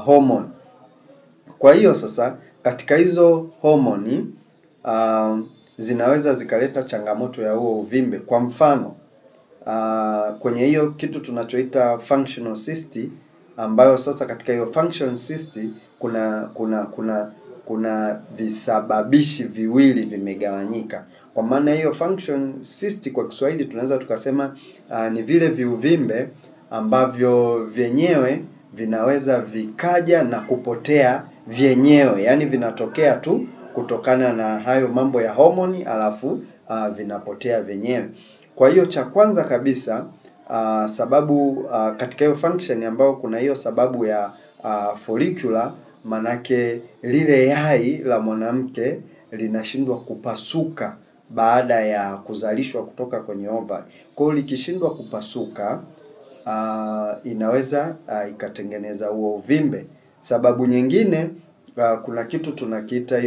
hormone. Kwa hiyo sasa katika hizo homoni zinaweza zikaleta changamoto ya huo uvimbe. Kwa mfano kwenye hiyo kitu tunachoita functional cyst, ambayo sasa katika hiyo functional cyst kuna visababishi viwili vimegawanyika. Kwa maana hiyo function cyst kwa Kiswahili tunaweza tukasema ni vile viuvimbe ambavyo vyenyewe vinaweza vikaja na kupotea vyenyewe, yaani vinatokea tu kutokana na hayo mambo ya homoni alafu vinapotea vyenyewe. Kwa hiyo cha kwanza kabisa sababu katika hiyo function ambayo kuna hiyo sababu ya follicular, manake lile yai la mwanamke linashindwa kupasuka baada ya kuzalishwa kutoka kwenye ovari. Kwa hiyo likishindwa kupasuka inaweza ikatengeneza huo uvimbe. Sababu nyingine kuna kitu tunakiita